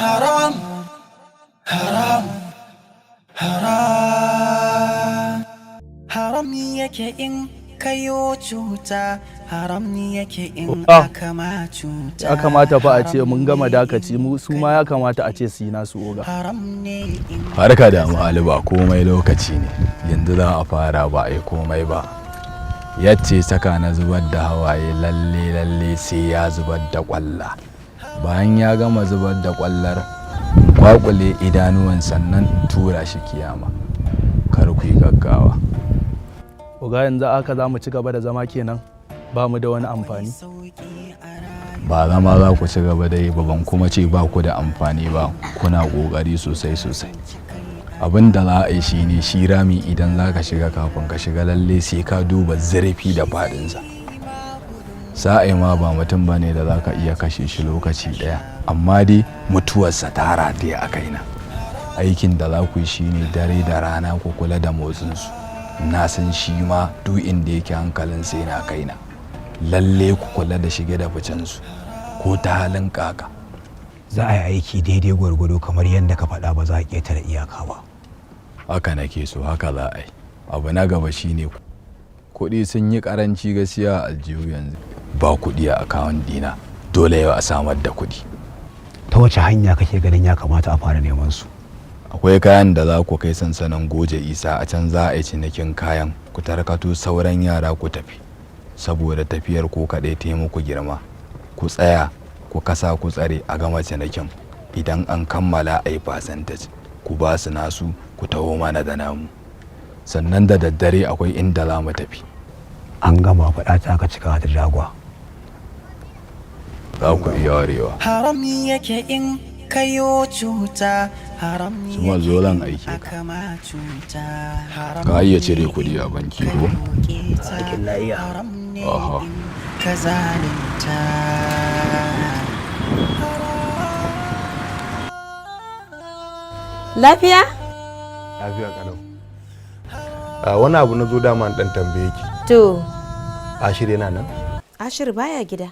Haram, haram, haram. Haram yake in kayo cuta, haram yake in Ah. aka ma cuta. Ya kamata fa a ce mun gama dakaci, mu su ma ya kamata a ce su yi nasu, oga. Haram ne in Harka da Ali, ba komai, lokaci ne. Yanzu za a fara, ba a yi komai ba. Yace saka na zubar da hawaye, lalle lalle sai ya zubar da kwalla. Bayan ya gama zubar da kwallar, kwakule idanuwan, sannan in tura shi kiyama. Kar ku yi gaggawa. Oga, yanzu aka za mu ci gaba da zama kenan, ba mu da wani amfani? Ba zama za ku ci gaba da yi ba, ban kuma ce ba ku da amfani ba. Kuna ƙoƙari sosai sosai. Abin da za a yi shine, shi rami idan za ka shiga, kafin ka shiga lalle sai ka duba zurfi da faɗinsa. Sa'ai ma ba mutum ba ne da za ka iya kashe shi lokaci ɗaya, amma dai mutuwarsa ta rataye a kaina. Aikin da za ku yi shine, dare da rana ku kula da motsinsu. Na san shi ma duk inda yake hankalinsa yana kaina. Lalle ku kula da shige da ficensu ko ta halin kaka. Za a yi aiki daidai gwargwado kamar yadda ka faɗa, ba za a ƙetare iyaka ba. Haka nake so, haka za a yi. Abu na gaba shine, kuɗi sun yi ƙaranci gaskiya a aljihu. Yanzu ba kuɗi a account dina. Dole yau a samar da kuɗi. Ta wace hanya kake ganin ya kamata a fara neman su? Akwai kayan da za ku kai sansanin Goje Isa. A can za a yi cinikin kayan. Ku tarkato sauran yara ku tafi, saboda tafiyar ko kaɗai ta yi muku girma. Ku tsaya ku kasa, ku tsare a gama cinikin. Idan an kammala, a yi percentage, ku ba su nasu, ku taho mana da namu. Sannan da daddare akwai inda za mu tafi. An gama. Faɗa ta ka cika ta jagwa. Za ku iya warewa. Haram yake in kayo cuta, haram. Su ma zo zan aike ka. Aka ma cuta, haram. Ka iya cire kuɗi a banki ko? Aikin na iya. Haram ne Aha. in ka zalunta. Lafiya? Lafiya kalau. A wani abu na zo dama in dan tambaye ki. To, Ashir yana nan? Ashir baya gida.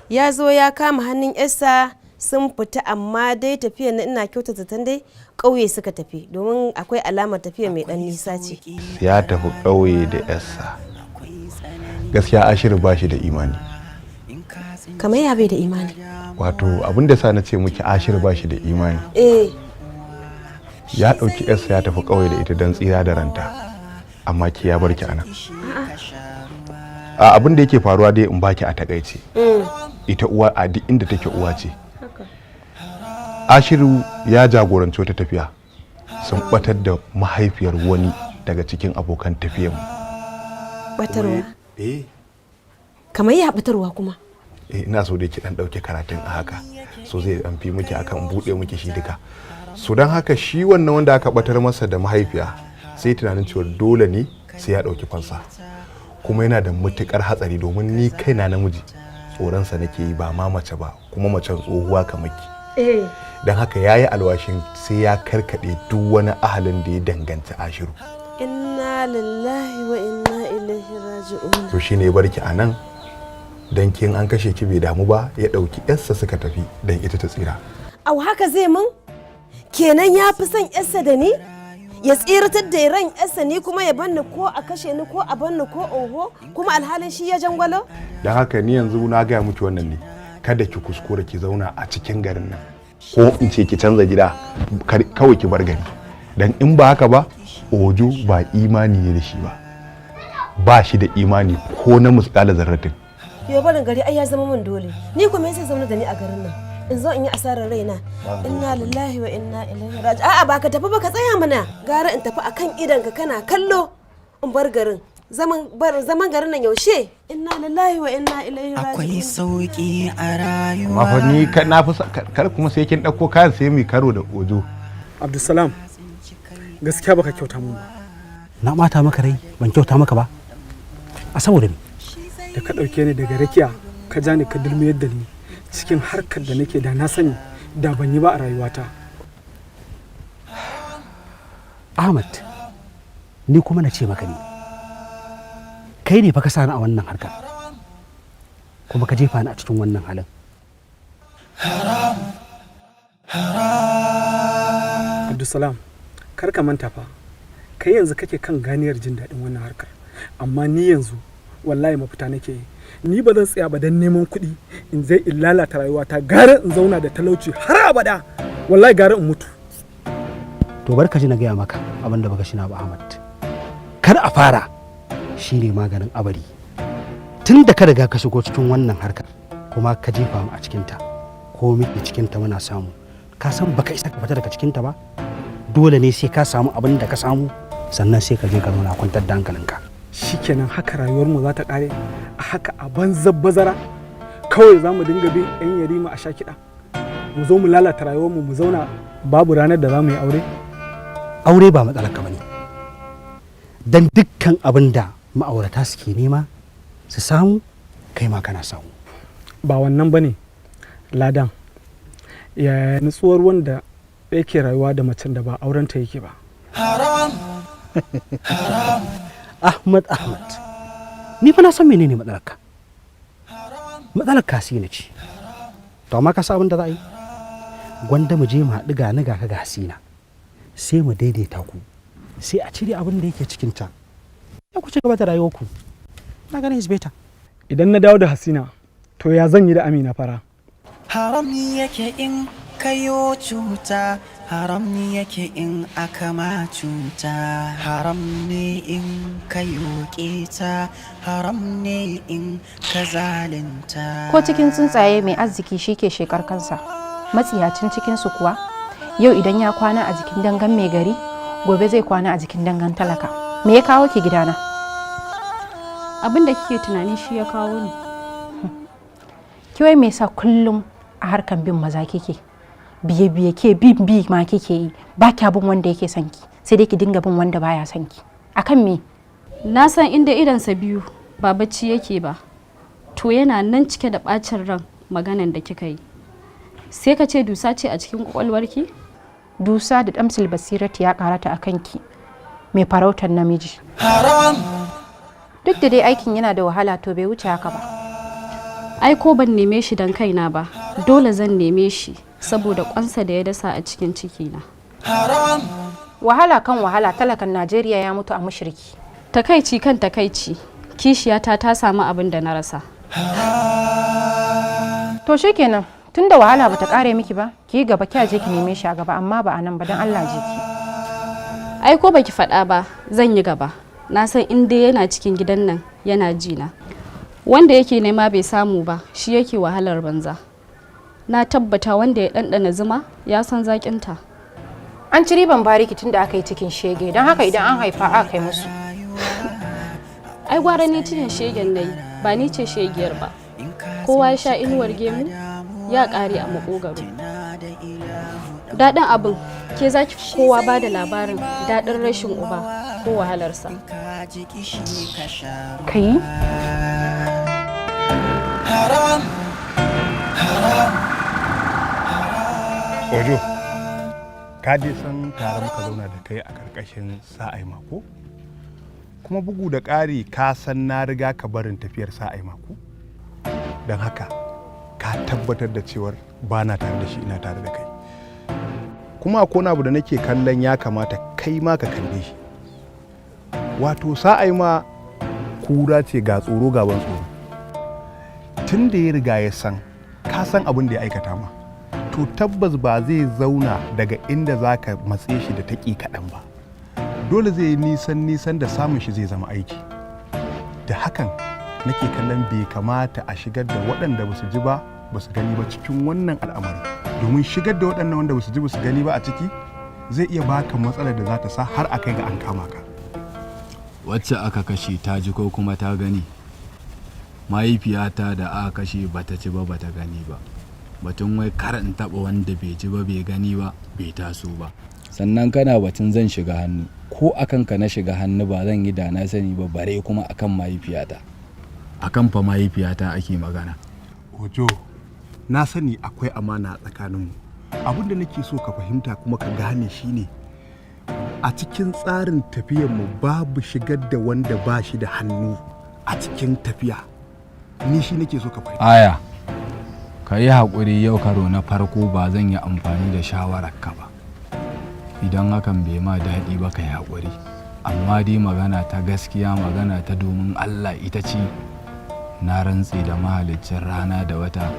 Ya zo ya kama hannun yarsa sun fita, amma dai tafiya na ina kyauta zaton dai ƙauye suka tafi, domin akwai alamar tafiya mai ɗan nisa ce. Ya tafi ƙauye da yarsa. Gaskiya Ashir ba shi da imani. Kamar ya bai da imani? Wato abin da sa na ce miki Ashir ba shi da imani, ya ɗauki yarsa ya tafi ƙauye da ita don tsira da ranta, amma ki ya bar ki anan. A abin da yake faruwa dai, in baki a takaice, ita uwa a duk inda take uwa ce. Ashiru ya jagoranci wata tafiya, sun batar da mahaifiyar wani daga cikin abokan tafiyarmu. Batarwa? Eh. Kamar ya batarwa kuma? Eh, ina so dai ki dan dauke karatun a haka, so zai dan fi miki akan bude miki shi duka. So don haka shi wannan wanda aka batar masa da mahaifiya sai tunanin cewa dole ne sai ya dauki fansa, kuma yana da matukar hatsari, domin ni kaina namiji tsoronsa nake yi, ba ma mace ba, kuma macen tsohuwa kamar ki. Don haka ya yi alwashin sai ya karkade duk wani ahalin da ya danganci Ashiru. Inna lillahi wa inna ilaihi raji'un. To shine ya barki a nan, don kin an kashe ki bai damu ba, ya ɗauki yarsa suka tafi don ita ta tsira. Au, haka zai mun? Kenan ya fi son yarsa da ni? Ya tsiratar da ran yarsa, ni kuma ya banni, ko a kashe ni ko a banni ko oho, kuma alhalin shi ya jangwalo? Don haka ni yanzu na gaya miki wannan ne, kada ki kuskura ki zauna a cikin garin nan, ko in ce ki canza gida, kawai ki bar gari. Don in ba haka ba, Ojo ba imani ne da shi ba, ba shi da imani ko na musƙala zarratin. Yau barin gari ai ya zama min dole. Ni kuma sai zauna da ni a garin nan, in zo in yi asarar raina? Inna lillahi wa inna ilaihi raji. A'a, ba ka tafi ba, ka tsaya mana. Gara in tafi akan idan ka kana kallo in bar garin. Zaman bar zaman garin nan yaushe? Inna lillahi wa inna ilaihi raji'un. Akwai sauki a rayuwa. Amma fa ni na fi kar kuma sai kin ɗauko kayan sai mu karo da Ojo. Abdulsalam, gaskiya baka kyauta mun ba. Na bata maka rai, ban kyauta maka ba a saboda me? Da ka ɗauke ni daga rakiya, ka ja ni ka dulmiyar da ni cikin harkar da nake da na sani da ban yi ba a rayuwata. Ahmad, ni kuma na ce maka ne, kai ne fa ka sani a wannan harkar, kuma ka jefa ni a cikin wannan halin. Haram, haram. Abdulsalam, kar ka manta fa, kai yanzu kake kan ganiyar jin daɗin wannan harkar, amma ni yanzu wallahi mafita nake yi. Ni ba zan tsaya ba don neman kuɗi in zai in lalata rayuwata, gara in zauna da talauci har abada. Wallahi gara in mutu. To, bar ka ji na gaya maka abin da baka shina ba, Ahmad. Kar a fara shine maganin abari. Tun da ka riga ka shigo cikin wannan harkar kuma ka jefa mu a cikinta, ko muke cikinta muna samu, ka san baka isa ka fita daga cikinta ba. Dole ne sai ka samu abin da ka samu, sannan sai ka je ka zauna, kwantar da hankalinka. Shikenan, haka rayuwar mu za ta kare a haka a banzar bazara. Kawai za mu dinga bin yan yarima a sha kiɗa, mu zo mu lalata rayuwar mu, mu zauna babu ranar da za mu yi aure. Aure ba matsalar ka bane, dan dukkan abin da ma'aurata suke nema su samu, kai ma kana samu. Ba wannan bane, Ladan. Yaya nutsuwar wanda yake rayuwa da macen da ba aurenta yake ba? Haram, haram. Ahmad, Ahmad, ni fa na san menene matsalarka. Matsalar ka na ce. To, amma ka san abin da za a yi? Gwanda mu je mu haɗu, ga ni ga ka ga Hasina, sai mu daidaita ku, sai a cire abin da yake cikin ta, ya ku ci gaba da rayuwarku. Na ganin is better. Idan na dawo da Hasina, to ya zan yi da Amina Fara? Haram yake in kayo cuta, haram yake in aka ma cuta, haram ne in kayo keta, haram ne in ka zalunta. Ko cikin tsuntsaye, mai arziki shi ke shekar kansa, matsiyacin cikinsu kuwa yau idan ya kwana a jikin dangan mai gari, gobe zai kwana a jikin dangan talaka. Me ya kawo ki gidana? Abin da kike tunani shi ya kawo ni. Ki wai me yasa kullum a harkan bin maza kike biye biye? Ke bin bi ma kike yi, ba kya bin wanda yake son ki, sai dai ki dinga bin wanda baya son ki. Akan me? Na san inda idansa biyu ba bacci yake ba, to yana nan cike da bacin ran maganan da kika yi. Sai ka ce dusa ce a cikin kwakwalwarki. Dusa da damsil basirati ya karata a kanki, mai farautar namiji. Haram. Duk da dai aikin yana da wahala, to bai wuce haka ba. Ai ko ban neme shi don kaina ba, dole zan neme shi saboda kwansa da ya dasa a cikin cikina. Haram. Wahala kan wahala, talakan Najeriya ya mutu a mushriki. Takaici kan takaici, kishiyata ta samu abin da na rasa. To shikenan, tunda wahala bata kare miki ba, ki yi gaba, kya je ki neme shi a gaba, amma ba a nan ba, don Allah je ki. Ai ko baki faɗa ba, zan yi gaba. Na san in dai yana cikin gidan nan yana ji na. Wanda yake nema bai samu ba shi yake wahalar banza. Na tabbata wanda ya ɗanɗana zuma ya san zaƙinta. An ci riban bariki tunda aka yi cikin shege, don haka idan an haifa aka kai musu. Ai gwara ni cikin shegen nayi, ba ni ce shegiyar ba. Kowa ya sha inuwar gemu ya ƙare a makogaro. Daɗin abin, ke za ki kowa ba da labarin daɗin rashin uba ko wahalarsa. Kai. Haram, haram. Ojo, ka dai san tare muka zauna da kai a karkashin sa'ai mako? Kuma bugu da ƙari, ka san na riga ka barin tafiyar sa'ai mako? Don haka ka tabbatar da cewar ba na tare da shi, ina tare da kai. Kuma akwai wani abu da nake kallon ya kamata kai ma ka kalle shi. Wato sa'ai ma kura ce, ga tsoro ga ban tsoro. Tun da ya riga ya san, ka san abin da ya aikata ma, to tabbas ba zai zauna daga inda za ka matse shi da taƙi kaɗan ba. Dole zai yi nisan nisan da samun shi zai zama aiki. Da hakan nake kallon bai kamata a shigar da waɗanda ba su ji ba ba su gani ba cikin wannan al'amari, domin shigar da waɗannan wanda ba su ji ba su gani ba a ciki zai iya baka matsalar da za ta sa har a kai ga an kama ka. Wacce aka kashe ta ji ko kuma ta gani? Mahaifiyata da aka kashe bata ci ba, bata gani ba. Batun wai kar in taɓa wanda bai ji ba bai gani ba bai taso ba. Sannan kana batun zan shiga hannu, ko akan ka na shiga hannu ba zan yi da na sani ba, bare kuma akan mahaifiyata. Akan fa mahaifiyata ake magana. Ojo, na sani akwai amana a tsakaninmu. Abin da nake so ka fahimta kuma ka gane shine, a cikin tsarin tafiyarmu babu shigar da wanda ba shi da hannu a cikin tafiya. Ni shi nake so ka fahimta. Aya, ka yi haƙuri, yau karo na farko ba zan yi amfani da shawararka ba. Idan hakan bai ma daɗi ba, ka yi haƙuri. Amma dai magana ta gaskiya, magana ta domin Allah ita ce, na rantse da mahaliccin rana da wata,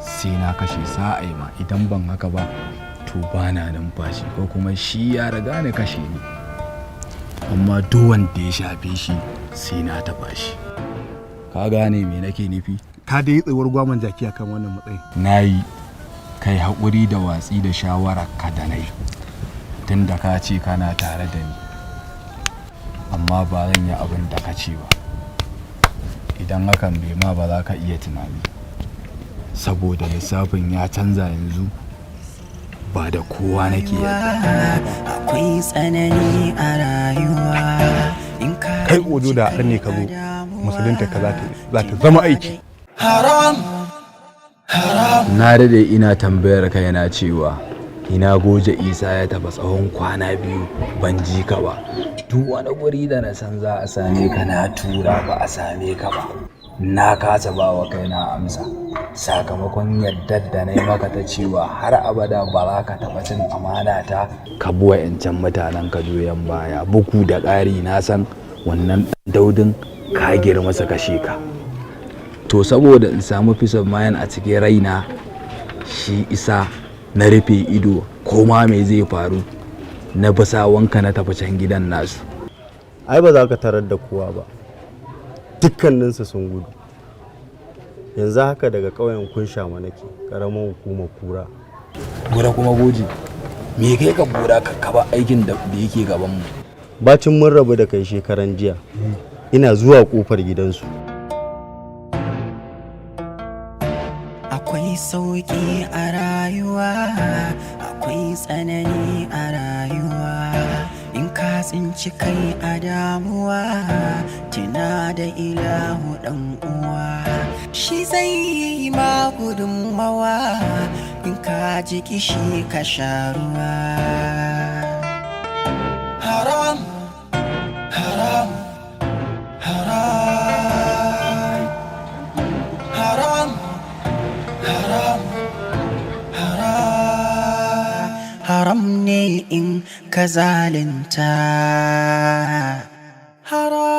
sai na kashe Sa'ima. Idan ban haka ba, to ba na numfashi, ko kuma shi ya riga ni kashe ni. Amma duk wanda ya shafe shi, sai na taɓa shi. Ka gane me nake nufi? Ka dai yi tsayuwar gwaman jaki akan wannan matsayin. Na yi. Kai haƙuri da watsi da shawarar ka da na yi, tun da ka ce kana tare da ni. Amma ba zan yi abin da ka ce ba. Idan hakan bai ma ba, za ka iya tunani, saboda lissafin ya canza, yanzu ba da kowa nake yadda. Akwai tsanani a rayuwa in ka Kai ojo, da har ne ka zo musulunta ka za ta zama aiki. Haram, haram. Na dade ina tambayar kaina cewa ina Goje Isa ya tafi. Tsawon kwana 2 ban ji ka ba. Duk wani guri da na san za a same ka na tura, ba a same ka ba. Na kasa ba wa kaina amsa sakamakon yadda da na yi maka ta cewa har abada ba za ka taɓa cin amana ta ka bi wa'yancan mutanen ka juyan baya. Bugu da ƙari, na san wannan ɗan daudin ka girma su kashe ka. To, saboda in samu peace of mind a cikin raina, shi isa na rufe ido, ko ma me zai faru, na bisa wanka na tafi can gidan nasu. Ai ba za ka tarar da kowa ba, dukkaninsu sun gudu. Yanzu haka daga ƙauyen Kunshama nake, ƙaramar hukumar Kura. Gura kuma? Goji, me kai ka Gura? Ka kaba aikin da yake gaban mu. Bacin mun rabu da kai shekaran jiya, ina zuwa kofar gidansu. Akwai sauƙi a rayuwa, akwai tsanani a rayuwa. In ka tsinci kai a damuwa, tuna da ilahu ɗan uwa. Shi zai yi ma gudunmawa in ka ji kishi ka sha ruwa. Haram, haram, haram, haram, haram, haram, haram ne in ka zalunta. Haram.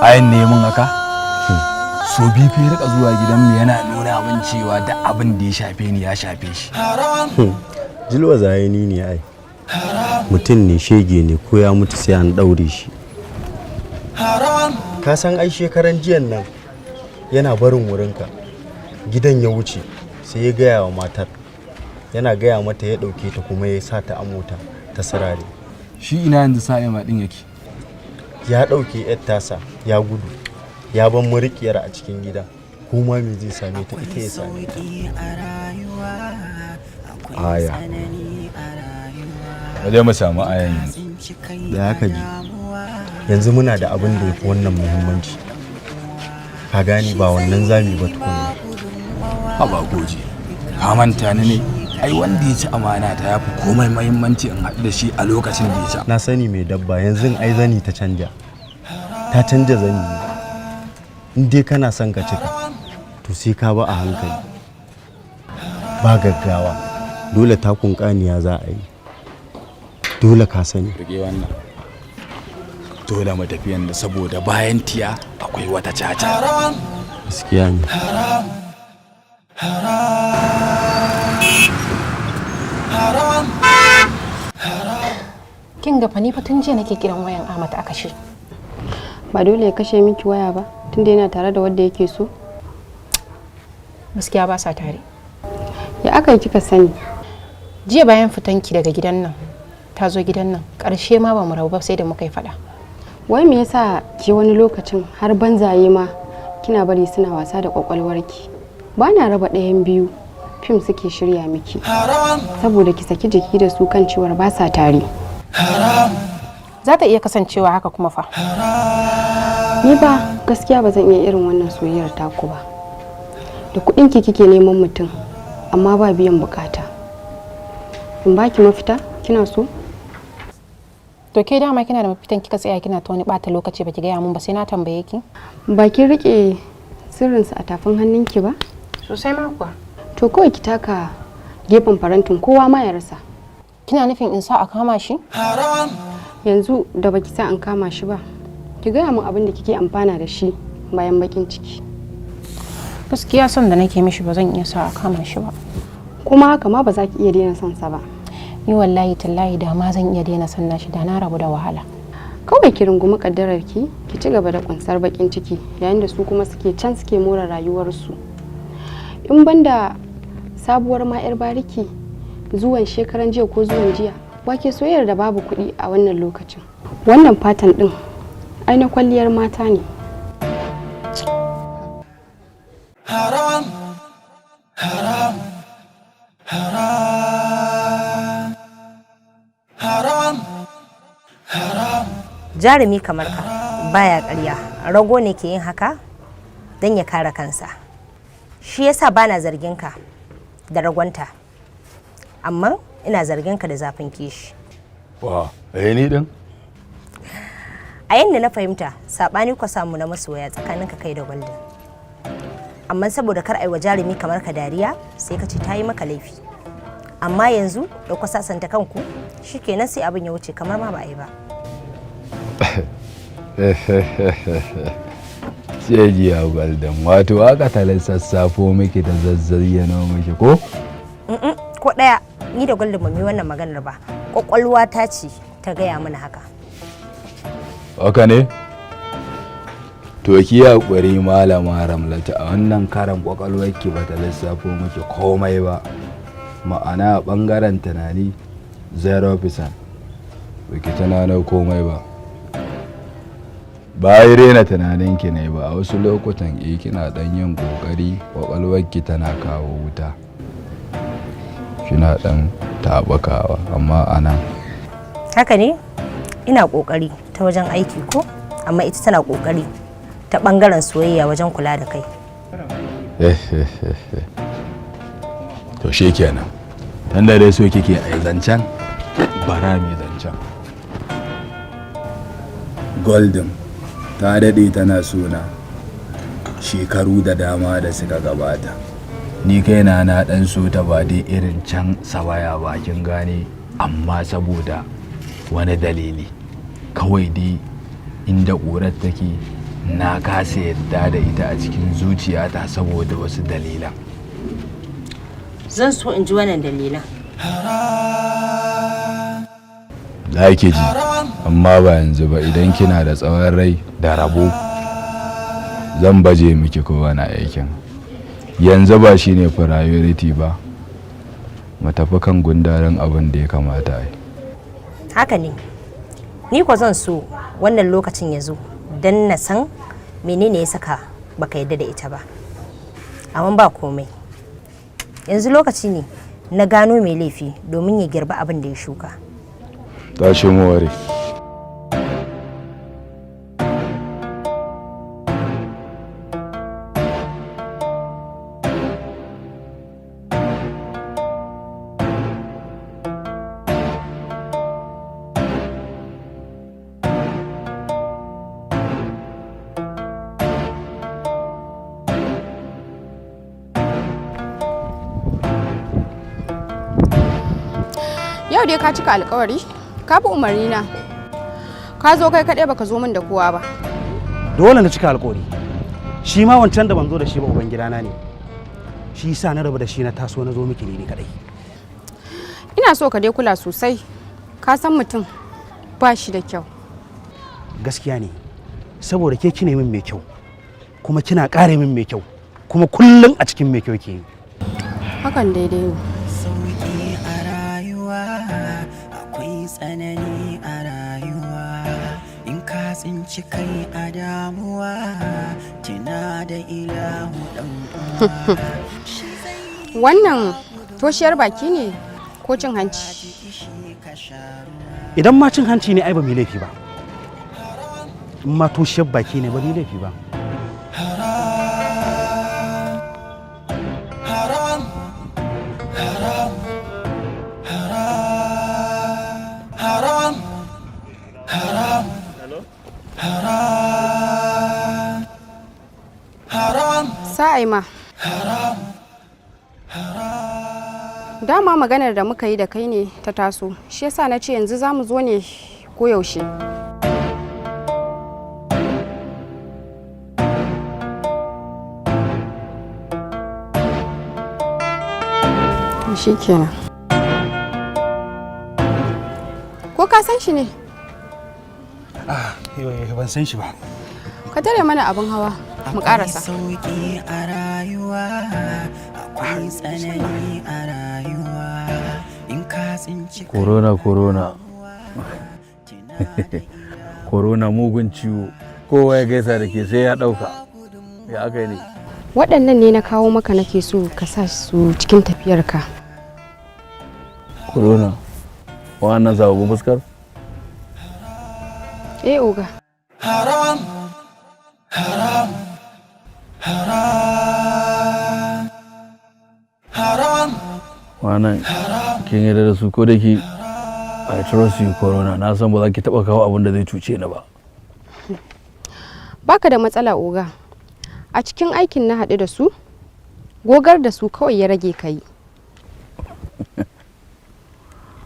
Ayan neman haka so bifi rika zuwa gidanmu yana nuna min cewa duk abin da ya shafe ni ya shafe shi. Haram. Jilwa zayani ne ai. Mutum ne shege ne, ko ya mutu sai an ɗaure shi. Haram. Ka san ai shekaran jiyan nan yana barin wurinka gidan ya wuce, sai ya gaya wa matar. Yana gaya mata ya ɗauke ta kuma ya sa ta a mota ta sarare. Shi ina yanzu Sa'ima din yake? Ya ɗauke yar tasa ya gudu, ya ban murikiyar a cikin gida. Kuma me zai same ta, ita ya same ta. Aya, waje mu samu ayan yanzu. Da haka ji, yanzu muna da abin da ya fi wannan muhimmanci, ka gani? Ba wannan zami ba tukunna. Haba Goji, ka manta ni ne? Ai wanda ya ci amana ta yafi komai muhimmanci in haɗu da shi a lokacin da ya ci. Na sani mai dabba, yanzu ai zani ta canja, ta canja zani ne. In dai kana son ka cika, to sai ka ba a hankali, ba gaggawa. Dole takun kaniya za a yi, dole, ka sani. Rike wannan. Dole mu tafi yanzu, saboda bayan tiya akwai wata caca. Gaskiya ne. Haram, haram, haram. Kin ga fa, ni fa tun jiya nake kiran wayan Ahmad a kashe. Ba dole ya kashe miki waya ba, tunda yana tare da wanda yake so. Gaskiya ba sa tare. Ya aka yi kika sani? Jiya bayan fitanki daga gidan nan, ta zo gidan nan. Ƙarshe ma ba mu rabu ba sai da muka yi faɗa. Wai me yasa ki wani lokacin har banzaye ma kina bari suna wasa da kwakwalwarki? Ba na raba ɗayan biyu, fim suke shirya miki saboda ki saki jiki da su kan cewar ba sa tare. Za ta iya kasancewa haka kuma fa. Ni ba gaskiya ba zan iya irin wannan soyayyar taku ba, da kuɗin ki kike neman mutum amma ba biyan bukata. In baki mafita, kina so? To, ke dama kina da mafitan kika tsaya kina ta wani bata lokaci, baki gaya mun ba sai na tambaye ki? Ba kin rike sirrinsa a tafin hannunki ba? Sosai ma kuwa. To kawai ki taka gefen farantin kowa ma ya rasa. Kina nufin in sa a kama shi? Yanzu da baki sa an kama shi ba, ki gaya min abin da kike amfana da shi bayan bakin ciki. Gaskiya son da nake mishi ba zan iya sa a kama shi ba. Kuma haka ma ba za ki iya daina son sa ba. Ni wallahi tallahi da ma zan iya daina son nashi da na rabu da wahala. Kawai ki rungumi kaddarar ki, ki ci gaba da kunsar bakin ciki yayin da su kuma suke can suke more rayuwarsu. In banda sabuwar ma 'yar bariki zuwan shekaran jiya ko zuwan jiya, wake soyayyar da babu kuɗi a wannan lokacin. Wannan fatan ɗin ai na kwalliyar mata ne. Haram, haram, haram, haram, haram. Jarumi kamar ka baya ƙarya, rago ne ke yin haka don ya kare kansa. Shi yasa bana zargin ka da ragonta, amma ina zargin ka da zafin kishi. Wa, eh ni din? A yadda na fahimta, saɓani ku samu na masoya tsakanin ka kai da Golden. Amma saboda kar wa jarumi kamar ka dariya, sai ka ce ta yi maka laifi. Amma yanzu da ku sasanta kanku, shikenan sai abin ya wuce kamar ma ba a yi ba. Sai jiya Golden, wato aka talin sassafo miki da zazzayyano miki ko? Ko ɗaya, ni da Golden ba mu yi wannan maganar ba. Kwakwalwa ta ce ta gaya mana haka. Haka ne? To ki haƙuri Malama Ramlatu, a wannan karan kwakwalwarki ba ta lissafo miki komai ba. Ma'ana a ɓangaren tunani 0%. Ba ki tunano komai ba. Ba yi rena tunaninki ne ba, a wasu lokutan eh kina ɗan yin ƙoƙari, kwakwalwarki tana kawo wuta. Kina ɗan taɓukawa amma a nan. Haka ne? Ina ƙoƙari ta wajen aiki ko? Amma ita tana ƙoƙari ta ɓangaren soyayya wajen kula da kai. To shi kenan. Tunda dai so kike a yi zancen, bara mai zancen. Golden ta daɗe tana sona shekaru da dama da suka gabata. Ni kaina na ɗan so ta ba dai irin can sawaya bakin gane, amma saboda wani dalili. Kawai dai inda ƙurar take na kasa yadda da ita a cikin zuciyata saboda wasu dalilan. Zan so in ji wannan dalilan. Za ki ji, amma ba yanzu ba, idan kina da tsawon rai da rabo zan baje miki kowane aikin. Yanzu ba shine priority ba, mu tafi kan gundarin abin da ya kamata a yi. Haka ne, ni ko zan so wannan lokacin ya zo don na san menene ya saka baka yadda da ita ba. Amma ba komai. Yanzu lokaci ne na gano mai laifi domin ya girba abin da ya shuka. Tashi mu ware. Yau dai ka cika alkawari, ka bi umarni na. Ka zo kai kaɗai baka zo min da kowa ba. Dole na cika alkawari. Shi ma wancan da ban zo da shi ba uban gidana ne. Shi yasa na rabu da shi na taso na zo miki ne ni kadai. Ina so ka dai kula sosai. Ka san mutum ba shi da kyau. Gaskiya ne. Saboda ke kine min mai kyau. Kuma kina ƙare min mai kyau. Kuma kullum a cikin mai kyau ke yi. Hakan daidai ne. Sauki a rayuwa, akwai tsanani a rayuwa. In ka tsinci kai a damuwa, tuna da ilahu ɗan uwa. Wannan toshiyar baki ne ko cin hanci? Idan ma cin hanci ne ai ba mu yi laifi ba. In ma toshiyar baki ne ba mu yi laifi ba. Haram, haram, haram, haram, haram, haram. Sa'ai ma. Dama maganar da muka yi da kai ne ta taso, shi yasa na ce yanzu za mu zo ne ko yaushe. Shi kenan. Ko ka san shi ne? Ah, ban san shi ba. Ka tare mana abin hawa mu karasa. Sauki a rayuwa, akwai tsanani a rayuwa, in ka tsinci Corona, corona, corona, mugun ciwo. Kowa ya gaisa da ke sai ya ɗauka. Ya aka yi ne? Waɗannan ne na kawo maka, nake so ka sa su cikin tafiyarka. Corona, wannan sababbin fuskar? Eh, oga. Haram, haram, haram, haram. Wannan kin yarda da su ko da ki? I trust you, corona. Na san ba za ki taɓa kawo abin da zai cuce ni ba. Baka da matsala, oga. A cikin aikin na haɗu da su, gogar da su kawai ya rage ka yi.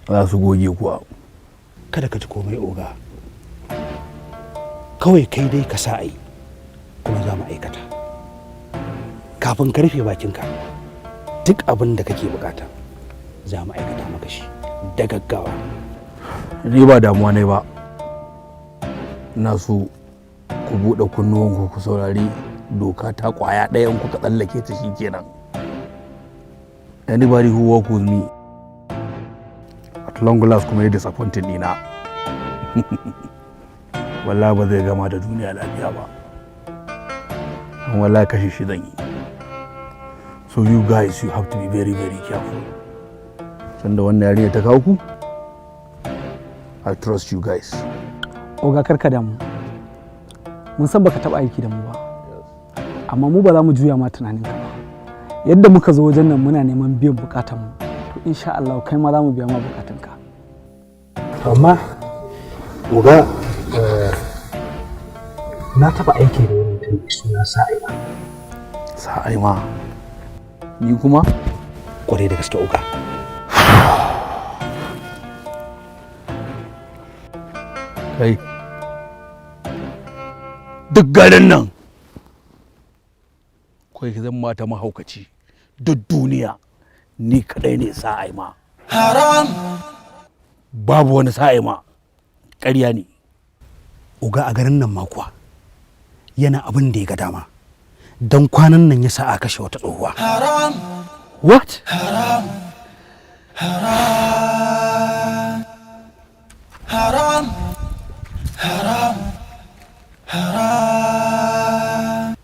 Za su goge kuwa. Kada ka ji komai, oga. Kawai kai dai ka sa a yi, kuma za mu aikata. Kafin ka rufe bakinka, duk abin da kake bukata za mu aikata maka shi da gaggawa. Ni ba damuwa ne ba. Ina so ku buɗe kunnuwanku ku saurari doka ta kwaya ɗaya. In kuka tsallake ta, shi kenan. Anybody who work with me at long last kuma ya disappointed ɗina, wallahi ba zai gama da duniya lafiya ba. An wallahi kashe shi zan yi. So you guys, you have to be very very careful. Sanda wannan yarinya ta kawo ku, I trust you guys. Oga, karka damu. Mun san baka taba aiki da mu ba, amma mu ba za mu juya ma tunaninka ba. Yadda muka zo wajen nan muna neman biyan bukatan mu, to insha Allah kai ma za mu biya ma bukatunka. Amma oga, na taba aiki da wani mutum mai suna Sa'ima. Sa'ima? Ni kuma? Kwarai da gaske, oga. Kai, duk garin nan kai zan mata mahaukaci. Duk duniya ni kadai ne Sa'ima. Haram. Babu wani Sa'ima, ƙarya ne. Oga, a garin nan makuwa yana abin da ya ga dama, don kwanan nan ya sa a kashe wata tsohuwa. Haram. What? Haram, haram, haram, haram, haram.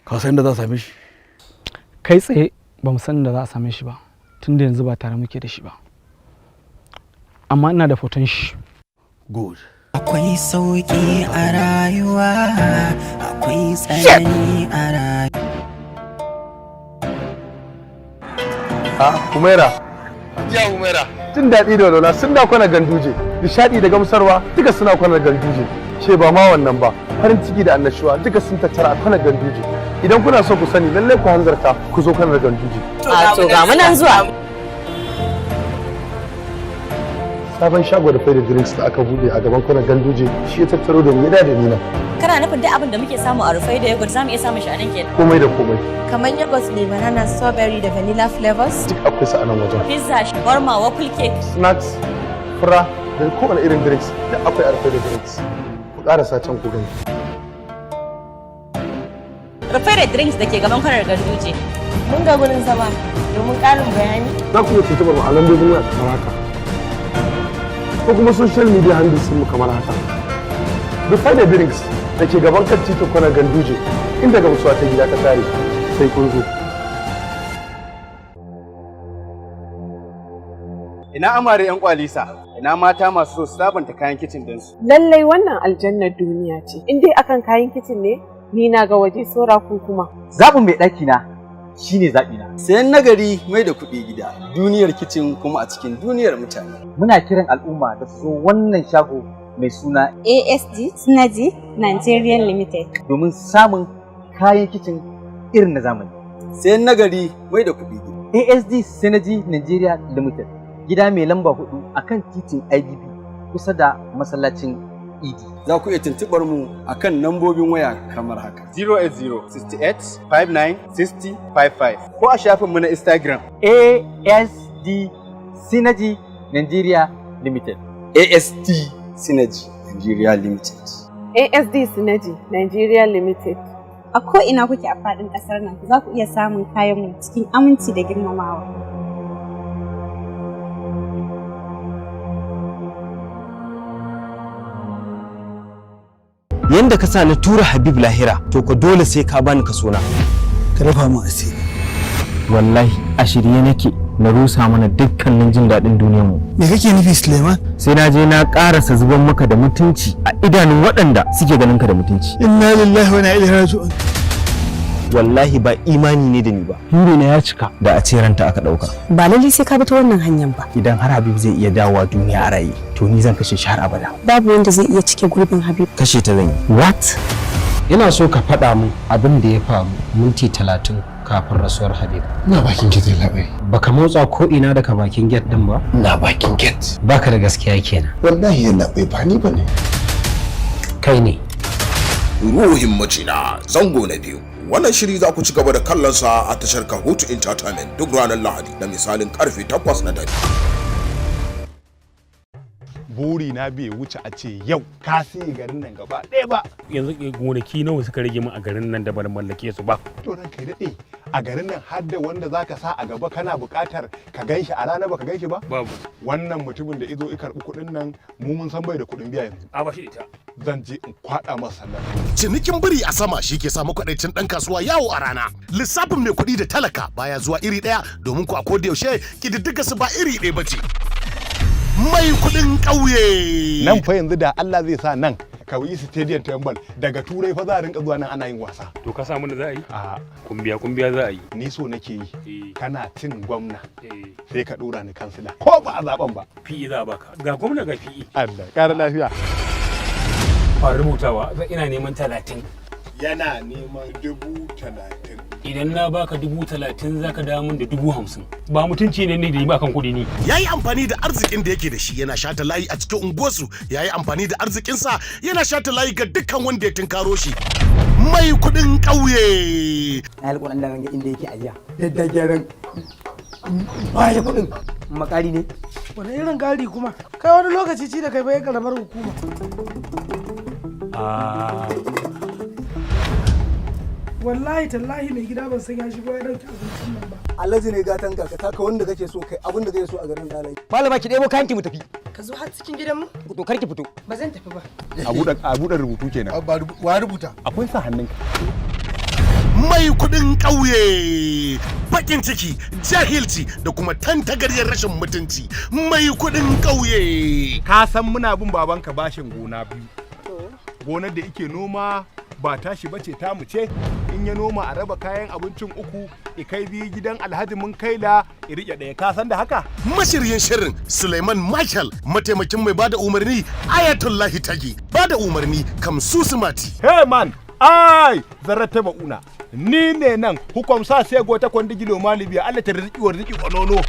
Ka san da za a same shi? Kai tsaye ba mu san da za a same shi ba, tunda yanzu ba tare muke da shi ba, amma ina da foton shi. Good. Akwai sauki a rayuwa, akwai tsanani a rayuwa. A Humaira. Ya Humaira. Jin daɗi da walwala sun da kwana Ganduje, nishaɗi da gamsarwa duka suna kwana Ganduje. Ce ba ma wannan ba, farin ciki da annashuwa duka sun tattara a kwana Ganduje. Idan kuna so ku sani, lallai ku hanzarta ku zo kwanar Ganduje. A to, ga mu nan zuwa. Sabon shago da da drinks da aka bude a gaban kwanar Ganduje shi ya tattaro da ni da ni nan. Kana nufin duk abin da muke samu a Rufai da Yogurt zamu iya samun shi a nan kenan? Komai da komai. Kamar yogurt mai banana, strawberry da vanilla flavors. Duk akwai su a nan wajen. Pizza, shawarma, waffle cake. Snacks, fura da kowane irin drinks duk akwai a Rufai da drinks. Ku ƙarasa can ku gani. Rufai da Drinks da ke gaban kwanar Ganduje. Mun ga gurin zama, domin ƙarin bayani. Za ku iya tuntuɓar mu a lambobin waya kamar haka, ko kuma social media handles mu kamar haka. Rufai da drinks da ke gaban kan titin kwanar Ganduje, inda gamsuwa ta gida ta tare. Sai kun zo. Ina amare 'yan kwalisa, ina mata masu so su sabunta kayan kicin ɗinsu. Lallai wannan aljannar duniya ce. In dai akan kayan kicin ne, ni na ga waje, saura ku kuma. Zaɓin mai ɗaki na shine zaɓi na. Sayan nagari mai da kuɗi gida, duniyar kicin kuma a cikin duniyar mutane. Muna kiran al'umma da su zo wannan shago mai suna ASG Synergy Nigerian Limited. Domin samun kayan kicin irin na zamani. Sayan nagari mai da kuɗi gida. ASD Synergy Nigeria Limited, gida mai lamba 4 akan titin IBB kusa da masallacin Idi. Za ku iya tuntuɓar mu akan nambobin waya kamar haka: 080 68 59 60 55 ko a shafinmu na Instagram ASD Synergy Nigeria Limited. ASD Synergy Nigeria Limited. ASD Synergy Nigeria Limited. A ko'ina kuke a faɗin ƙasar nan za ku iya samun kayanmu cikin aminci da girmamawa. Yanda ka sa na tura Habib lahira, to ko dole sai ka bani kaso na. Ka rufa mu asiri. Wallahi a shirye nake na rusa mana dukkanin jin daɗin duniyar mu. Me kake nufi, Suleiman? Sai na je na ƙarasa zuban maka da mutunci a idanun waɗanda suke ganin ka da mutunci. Inna lillahi wa inna ilaihi raji'un. Wallahi ba imani ne da ni ba. Buri na ya cika. Da a ce ranta aka ɗauka. Ba lallai sai ka bi ta wannan hanyar ba. Idan har Habib zai iya dawowa duniya a raye, to ni zan kashe shi har abada. Babu wanda zai iya cike gurbin Habib. Kashe ta zan yi. What? Ina so ka faɗa min abin da ya faru minti 30 kafin rasuwar Habib. Ina bakin gate, labai. Baka motsa ko ina daga bakin gate din ba? Ina bakin gate. Baka da gaskiya kenan. Wallahi labai, ba ni bane. Kai ne. Ruhin Macina zango na biyu. Wannan shiri za ku ci gaba da kallon sa a tashar Kahutu Entertainment duk ranar Lahadi da misalin karfe 8 na dare. Buri na bai wuce a ce yau ka siye garin nan gaba ɗaya ba. Yanzu gonaki nawa suka rage min a garin nan da ban mallake su ba? To ran kai daɗe, a garin nan har da wanda zaka sa a gaba kana buƙatar ka ganshi a rana baka ganshi ba? Babu. Wannan mutumin da izo i karɓi kuɗin nan, mu mun san bai da kuɗin biya yanzu. A ba shi ita. Zan je in kwaɗa masa sallah. Cinikin biri a sama shi ke sa makwaɗaicin ɗan kasuwa yawo a rana. Lissafin mai kuɗi da talaka baya zuwa iri ɗaya, domin ku a koda yaushe ƙididdiga su ba iri ɗaya bace. Mai kuɗin ƙauye. Nan fa yanzu da Allah zai sa nan ka yi stadium tambal daga Turai fa za a rinka zuwa nan ana yin wasa. To ka samu da za a yi? A kumbiya kumbiya za a yi. Ni so nake yi kana cin gwamna sai ka dora ni kansila, ko ba a zaben ba. PE za a baka. Ga gwamna ga PE. Allah ƙara lafiya. Fara rubutawa, ina neman 30. Yana neman 30,000. Idan na baka 30,000 zaka dawo min da 50,000. Ba mutunci ne ne da yi ba kan kuɗi ni. Ya yi amfani da arzikin da yake da shi yana shata layi a cikin unguwarsu, ya yi amfani da arzikinsa yana shata layi ga dukkan wanda ya tunkaro shi. Mai kuɗin ƙauye. Na alƙur'an da ranga inda yake ajiya. Da gyaran baya kuɗin makari ne. Wani irin gari kuma? Kai wani lokaci ci da kai bai karamar hukuma. Wallahi tallahi mai gida, ban san ya shigo ya dauki abincin nan ba. Alhaji ne gatan ka, ka taka wanda kake so, kai abin da kake so a garin Dalai. Malama, ki ɗebo kayan ki mu tafi. Ka zo har cikin gidanmu? To kar ki fito. Ba zan tafi ba. A buɗe rubutu kenan. Wa rubuta? Akwai sa hannunka. Mai kuɗin ƙauye. Bakin ciki, jahilci da kuma tantagaryar rashin mutunci. Mai kuɗin ƙauye. Ka san muna bin babanka bashin gona biyu. Gonar da yake noma ba tashi bace, tamu ce. In ya noma a raba kayan abincin uku, ikai biyu gidan Alhaji mun kaila i rike ɗaya. Ka san da haka? Mashiryin shirin Suleiman Michael, mataimakin mai bada umarni Ayatullahi Tagi, bada umarni Kamsu Sumati. Hey man, ai zarrata ba'una ni ne nan hukum sa sai go ta kwandigilo malibiya Allah ta riziki wa riziki kwanono.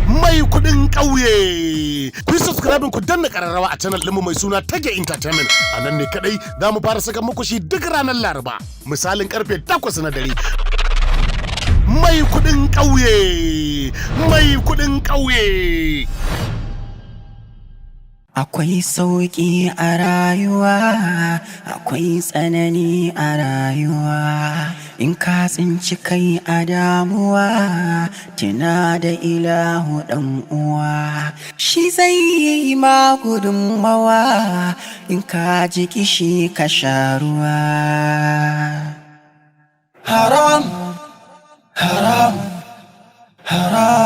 Mai kuɗin ƙauye. Ku yi subscribing ku danna ƙararrawa a channel ɗinmu mai suna Tage Entertainment. A nan ne kaɗai za mu fara saka muku shi duk ranar Laraba, misalin karfe 8 na dare. Mai kuɗin ƙauye. Mai kuɗin ƙauye. Akwai sauƙi a rayuwa, akwai tsanani a rayuwa. In ka tsinci kai a damuwa, tuna da ilahu ɗan uwa. Shi zai yi ma gudunmawa, in ka ji kishi ka sha ruwa. Haram, haram, haram.